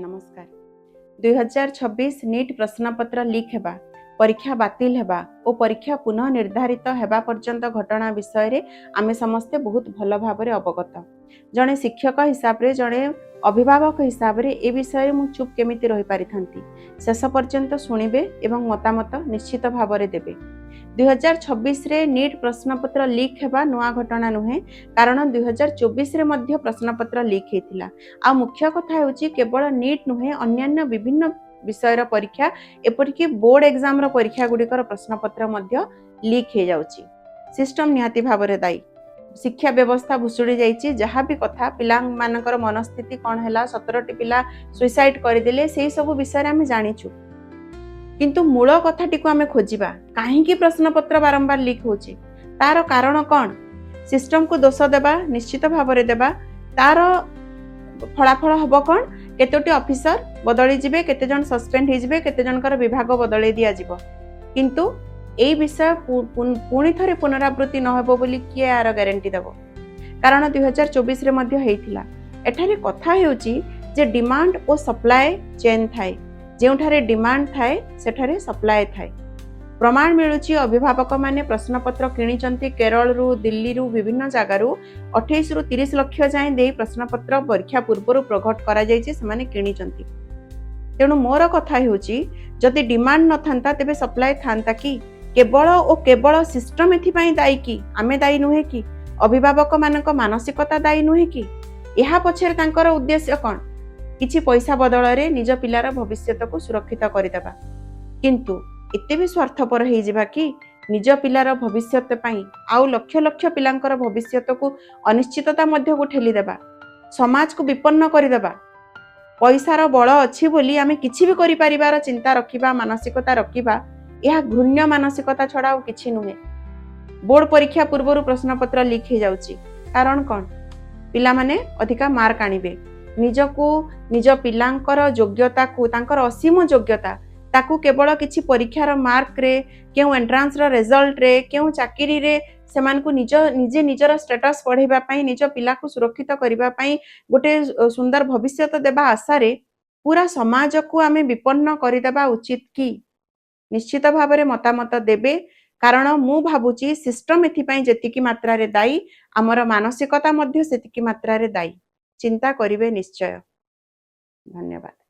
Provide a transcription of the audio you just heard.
ନମସ୍କାର। 2026 ନିଟ୍ ପ୍ରଶ୍ନପତ୍ର ଲିକ୍ ହେବା, ପରୀକ୍ଷା ବାତିଲ ହେବା ଓ ପରୀକ୍ଷା ପୁନଃ ନିର୍ଦ୍ଧାରିତ ହେବା ପର୍ଯ୍ୟନ୍ତ ଘଟଣା ବିଷୟରେ ଆମେ ସମସ୍ତେ ବହୁତ ଭଲ ଭାବରେ ଅବଗତ। ଜଣେ ଶିକ୍ଷକ ହିସାବରେ, ଜଣେ ଅଭିଭାବକ ହିସାବରେ ଏ ବିଷୟରେ ମୁଁ ଚୁପ୍ କେମିତି ରହିପାରିଥାନ୍ତି? ଶେଷ ପର୍ଯ୍ୟନ୍ତ ଶୁଣିବେ ଏବଂ ମତାମତ ନିଶ୍ଚିତ ଭାବରେ ଦେବେ। 2026ରେ ନିଟ୍ ପ୍ରଶ୍ନପତ୍ର ଲିକ୍ ହେବା ନୂଆ ଘଟଣା ନୁହେଁ, କାରଣ 2024ରେ ମଧ୍ୟ ପ୍ରଶ୍ନପତ୍ର ଲିକ୍ ହେଇଥିଲା। ଆଉ ମୁଖ୍ୟ କଥା ହେଉଛି, କେବଳ ନିଟ୍ ନୁହେଁ, ଅନ୍ୟାନ୍ୟ ବିଭିନ୍ନ ବିଷୟର ପରୀକ୍ଷା, ଏପରିକି ବୋର୍ଡ ଏକ୍ଜାମର ପରୀକ୍ଷା ଗୁଡ଼ିକର ପ୍ରଶ୍ନପତ୍ର ମଧ୍ୟ ଲିକ୍ ହେଇଯାଉଛି। ସିଷ୍ଟମ ନିହାତି ଭାବରେ ଦାୟୀ। ଶିକ୍ଷା ବ୍ୟବସ୍ଥା ଭୁଷୁଡ଼ି ଯାଇଛି। ଯାହା ବି କଥା, ପିଲାମାନଙ୍କର ମନସ୍ଥିତି କ'ଣ ହେଲା, 17ଟି ପିଲା ସୁଇସାଇଡ୍ କରିଦେଲେ, ସେଇ ସବୁ ବିଷୟରେ ଆମେ ଜାଣିଛୁ। କିନ୍ତୁ ମୂଳ କଥାଟିକୁ ଆମେ ଖୋଜିବା, କାହିଁକି ପ୍ରଶ୍ନପତ୍ର ବାରମ୍ବାର ଲିକ୍ ହେଉଛି, ତାର କାରଣ କ'ଣ? ସିଷ୍ଟମକୁ ଦୋଷ ଦେବା, ନିଶ୍ଚିତ ଭାବରେ ଦେବା, ତାର ଫଳାଫଳ ହବ କ'ଣ? କେତୋଟି ଅଫିସର ବଦଳିଯିବେ, କେତେ ଜଣ ସସ୍ପେଣ୍ଡ ହେଇଯିବେ, କେତେ ଜଣଙ୍କର ବିଭାଗ ବଦଳେଇ ଦିଆଯିବ। କିନ୍ତୁ ଏଇ ବିଷୟ ପୁଣି ଥରେ ପୁନରାବୃତ୍ତି ନ ହେବ ବୋଲି କିଏ ଏହାର ଗ୍ୟାରେଣ୍ଟି ଦେବ? କାରଣ 2024ରେ ମଧ୍ୟ ହେଇଥିଲା। ଏଠାରେ କଥା ହେଉଛି ଯେ ଡିମାଣ୍ଡ ଓ ସପ୍ଲାଏ ଚେନ୍ ଥାଏ। ଯେଉଁଠାରେ ଡିମାଣ୍ଡ ଥାଏ, ସେଠାରେ ସପ୍ଲାଏ ଥାଏ। ପ୍ରମାଣ ମିଳୁଛି, ଅଭିଭାବକମାନେ ପ୍ରଶ୍ନପତ୍ର କିଣିଛନ୍ତି। କେରଳରୁ, ଦିଲ୍ଲୀରୁ, ବିଭିନ୍ନ ଜାଗାରୁ 28ରୁ 30 ଲକ୍ଷ ଯାଏଁ ଦେଇ ପ୍ରଶ୍ନପତ୍ର ପରୀକ୍ଷା ପୂର୍ବରୁ ପ୍ରଘଟ କରାଯାଇଛି, ସେମାନେ କିଣିଛନ୍ତି। ତେଣୁ ମୋର କଥା ହେଉଛି, ଯଦି ଡିମାଣ୍ଡ ନଥାନ୍ତା, ତେବେ ସପ୍ଲାଏ ଥାନ୍ତା କି? କେବଳ ଓ କେବଳ ସିଷ୍ଟମ ଏଥିପାଇଁ ଦାୟୀ କି? ଆମେ ଦାୟୀ ନୁହେଁ କି? ଅଭିଭାବକମାନଙ୍କ ମାନସିକତା ଦାୟୀ ନୁହେଁ କି? ଏହା ପଛରେ ତାଙ୍କର ଉଦ୍ଦେଶ୍ୟ କ'ଣ? କିଛି ପଇସା ବଦଳରେ ନିଜ ପିଲାର ଭବିଷ୍ୟତକୁ ସୁରକ୍ଷିତ କରିଦେବା। କିନ୍ତୁ ଏତେ ବି ସ୍ୱାର୍ଥପର ହେଇଯିବା କି, ନିଜ ପିଲାର ଭବିଷ୍ୟତ ପାଇଁ ଆଉ ଲକ୍ଷ ଲକ୍ଷ ପିଲାଙ୍କର ଭବିଷ୍ୟତକୁ ଅନିଶ୍ଚିତତା ମଧ୍ୟକୁ ଠେଲିଦେବା, ସମାଜକୁ ବିପନ୍ନ କରିଦେବା? ପଇସାର ବଳ ଅଛି ବୋଲି ଆମେ କିଛି ବି କରିପାରିବାର ଚିନ୍ତା ରଖିବା, ମାନସିକତା ରଖିବା, ଏହା ଘୃଣ୍ୟ ମାନସିକତା ଛଡ଼ା ଆଉ କିଛି ନୁହେଁ। ବୋର୍ଡ ପରୀକ୍ଷା ପୂର୍ବରୁ ପ୍ରଶ୍ନପତ୍ର ଲିକ୍ ହେଇଯାଉଛି, କାରଣ କ'ଣ? ପିଲାମାନେ ଅଧିକା ମାର୍କ ଆଣିବେ। ନିଜକୁ, ନିଜ ପିଲାଙ୍କର ଯୋଗ୍ୟତାକୁ, ତାଙ୍କର ଅସୀମ ଯୋଗ୍ୟତା, ତାକୁ କେବଳ କିଛି ପରୀକ୍ଷାର ମାର୍କରେ, କେଉଁ ଏଣ୍ଟ୍ରାନ୍ସର ରେଜଲ୍ଟରେ, କେଉଁ ଚାକିରିରେ ସେମାନଙ୍କୁ ନିଜେ ନିଜର ଷ୍ଟାଟସ୍ ବଢ଼େଇବା ପାଇଁ, ନିଜ ପିଲାକୁ ସୁରକ୍ଷିତ କରିବା ପାଇଁ, ଗୋଟେ ସୁନ୍ଦର ଭବିଷ୍ୟତ ଦେବା ଆଶାରେ ପୁରା ସମାଜକୁ ଆମେ ବିପନ୍ନ କରିଦେବା ଉଚିତ କି? ନିଶ୍ଚିତ ଭାବରେ ମତାମତ ଦେବେ, କାରଣ ମୁଁ ଭାବୁଛି ସିଷ୍ଟମ ଏଥିପାଇଁ ଯେତିକି ମାତ୍ରାରେ ଦାୟୀ, ଆମର ମାନସିକତା ମଧ୍ୟ ସେତିକି ମାତ୍ରାରେ ଦାୟୀ। ଚିନ୍ତା କରିବେ ନିଶ୍ଚୟ। ଧନ୍ୟବାଦ।